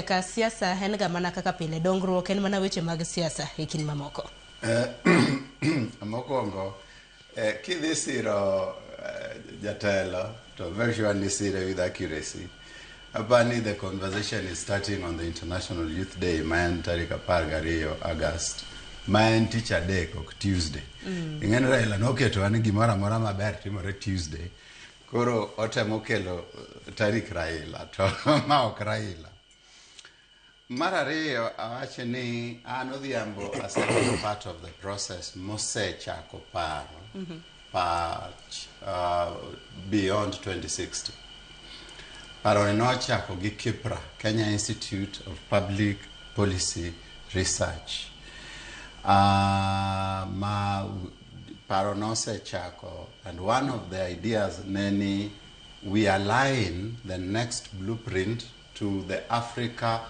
Ka siasa en ga mana kaka pile, dongruok en mana weche mag siasa e kind mamoko. Mokwongo, kidhi siro jatelo to make sure ni sire with accuracy. Apani the conversation is starting on the International Youth Day, ma en tarik 12 August, ma en tich adek, ok Tuesday. Ing'e ni Raila noketowa ni gimoro amora maber timore Tuesday. Koro otemo kelo tarik Raila to ma ok Raila. Mar ariyo, awacho ni an Odhiambo asebedo part of the process mosechako paro pach beyond 2060. Paro ni nochako gi KIPPRA, Kenya Institute of Public Policy Research. Ma paro nosechako, and one of the ideas ne ni we align the next blueprint to the Africa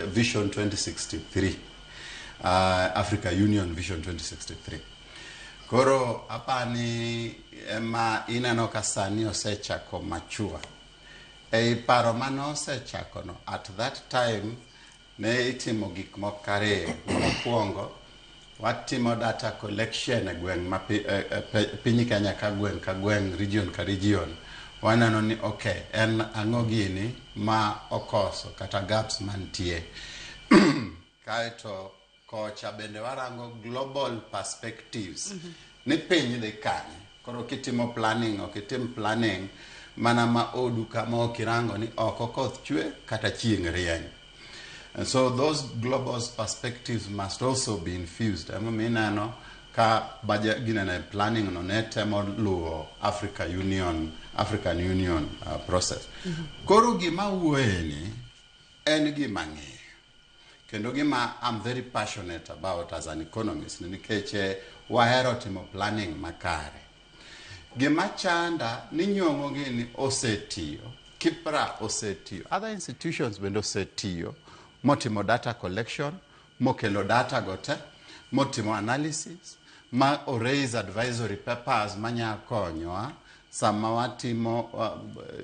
Vision 2063, Africa Union Vision 2063. Koro apani ema ineno ka sani osechako mature. Ei paro mane osechako no, at that time ne itimo gik moko ariyo. Mokwongo, watimo data collection e gweng' ma piny Kenya ka gweng' ka gweng', region ka region. Waneno ni okay, en ang'o gini ma okoso kata gaps mantie. Kaeto kocha bende warango global perspectives ni piny dhi kanye. Koro kitimo planning, ok itim planning mana ma odu kama ok irango ni oko koth chwe kata chieng' rieny. And so those global perspectives must also be infused. Emomiyo ineno ka budget ginene planning no ne temo luwo Africa Union, African Union process. Koro gima wuoye ni en gima ng'eyo. Kendo gima I'm very passionate about as an economist nikech wahero timo planning makare. Gima chanda ni Nyong'o gini osetiyo, KIPPRA osetiyo, other institutions bende osetiyo motimo data collection, mokelo data go te, motimo analysis, ma o raise advisory papers manya konyowa sama watimo,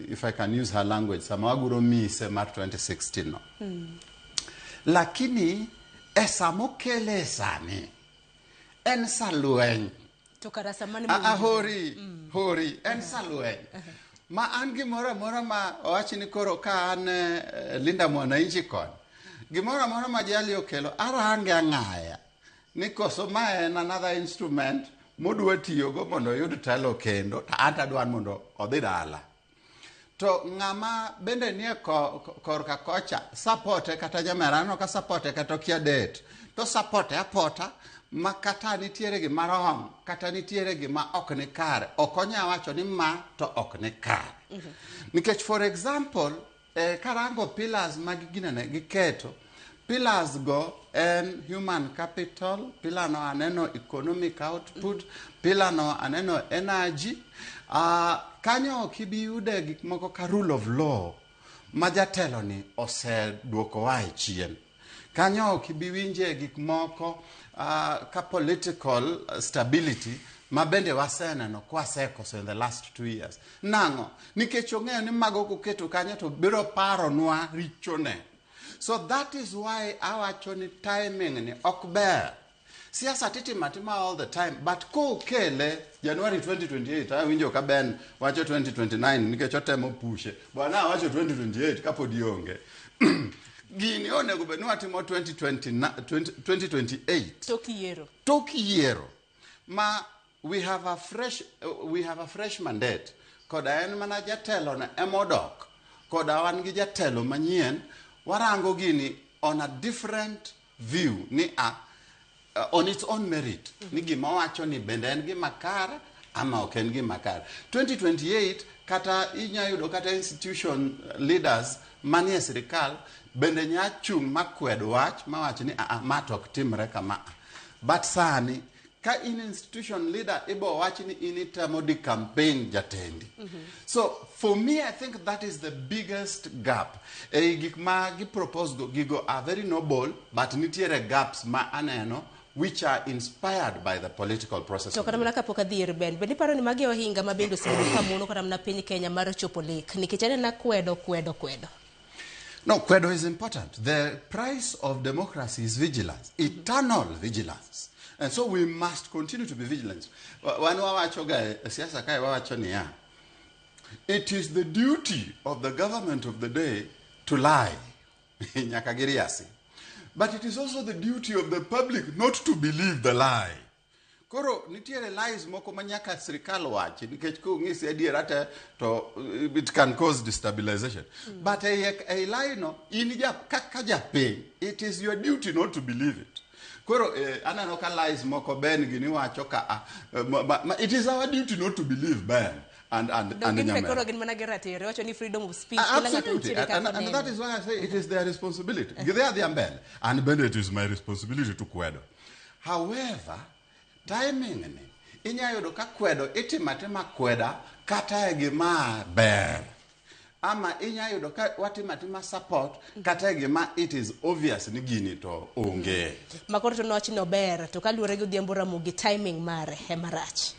if I can use her language, sama waguro mise mar 2016 no. Lakini e samokele sani en sa lweny. To kara sama ne Ah, ah, hori hori, en sa lweny ma an gimoro amora ma owach ni koro ka an Linda Mwananchi koni gimoro amora ma jali okelo arange ang'aya ni koso ma en another instrument modwa tiyogo mondo oyud telo kendo, to an tadwa mondo odhi dala. To ng'ama bende nie korka kocha sapote kata nyamera aneno ka sapote kata okia det to sapote apota ma kata nitiere gima wrong, kata nitiere gima ok ni kare, ok onya wacho ni ma to ok ni kare. Nikech for example, karango pillars mag ginene giketo pillars go en human capital pillar no, aneno economic output pillar no, aneno energy. Kanyo ok ibi yude gik moko ka rule of law ma jatelo ni oseduokowa e chien. Kanyo ok ibi winje gik moko ka political stability ma bende waseneno kwasekoso in the last 2 years. Nang'o? Nikech ong'eyo ni mago koketo kanyo to biro paronwa richone. So that is why awacho ni timing ni ok ber. Siasa titimo atima all the time, but kokele January 2028, awinjo ka Ben wacho 2029 nikech otemo pushe. Bwana awacho 2028 kapod ionge gini, onego bed ni watimo 2029, 2028. Tok yiero. Tok yiero ma we have a fresh mandate koda en mana jatelo no emodok koda wan gi jatelo manyien, warango gini on a different view ni a on its own merit ni gima wacho ni bende en gima kare ama ok en gima kare. 2028 kata inya yudo kata institution leaders manie sirikal bende nya chung' makwed wach mawach ni aa, ma to ok timre kama. But sani ka in institution leader, ibo wach ni in itemo di campaign jatendi. So for me, I think that is the biggest gap ei gik ma gi propose go. Gigo are very noble, but nitiere gaps ma aneno which are inspired by the political process. To kata mana kapok adhi ir Ben, bende iparo ni magi ohinga ma bende osebedo ka mono kata mana piny Kenya mar chopo lek? Nikech aneno kwedo, kwedo, kwedo. No, kwedo is important. The price of democracy is vigilance, eternal vigilance. And so we must continue to be vigilant. Wan wawacho ga e siasa kae, wawacho niya, it is the duty of the government of the day to lie. Nyaka giriasi. But it is also the duty of the public not to believe the lie. Koro nitiere lies moko ma nyaka sirikal wachi nikech kong'isi adiera te to it can cause destabilization. But ei lie no, in ja, kaka japiny, it is your duty not to believe it. Koro aneno ka lies moko Ben gini wacho ka it is our duty not to believe Ben and Gin be Nyamera. Koro gin mana gi ratiro, iwacho ni freedom of speech, kila ng'ato Absolutely. nitiere And, kaka and that oneno. is why I say it is their responsibility. Gidhi adhiya mbele. And bende it is my responsibility to kwedo. However, timing ni, inya yudo ka kwedo itimo atima kweda kata e gima ber. Ama inya yudo ka watimo atima support kata e gima it is obvious ni gini to onge. Makoro to nowach ni ober, to kaluwore gi Odhiambo Ramogi, timing mare ema rach.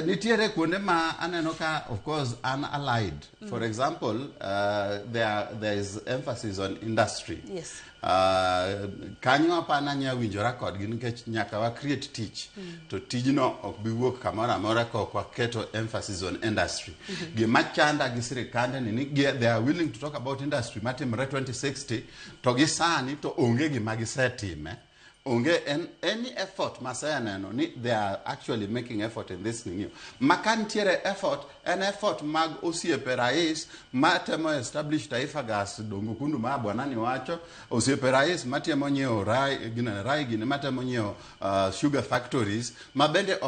Nitiere kuonde ma aneno ka of course an allied. For example, there is emphasis on industry. Kanyo apana nya winjora kodgi nikech nyaka wa create tich. To tijno ok bi wuok kamoro amora ka ok waketo emphasis on industry. Gima chanda gi sirikande ni they are willing to talk about industry matimre 2060, to gi sani to onge gima gisetime, onge any effort maseneno ni they are actually making effort in this thing. Ma ka nitiere effort, en effort mag osiepe rais matemo establish Taifa Gas Dongo Kundu ma bwanani wacho, osiepe rais matemo nyiewo rai gine, rai gine matemo nyiewo sugar factories ma bende ok.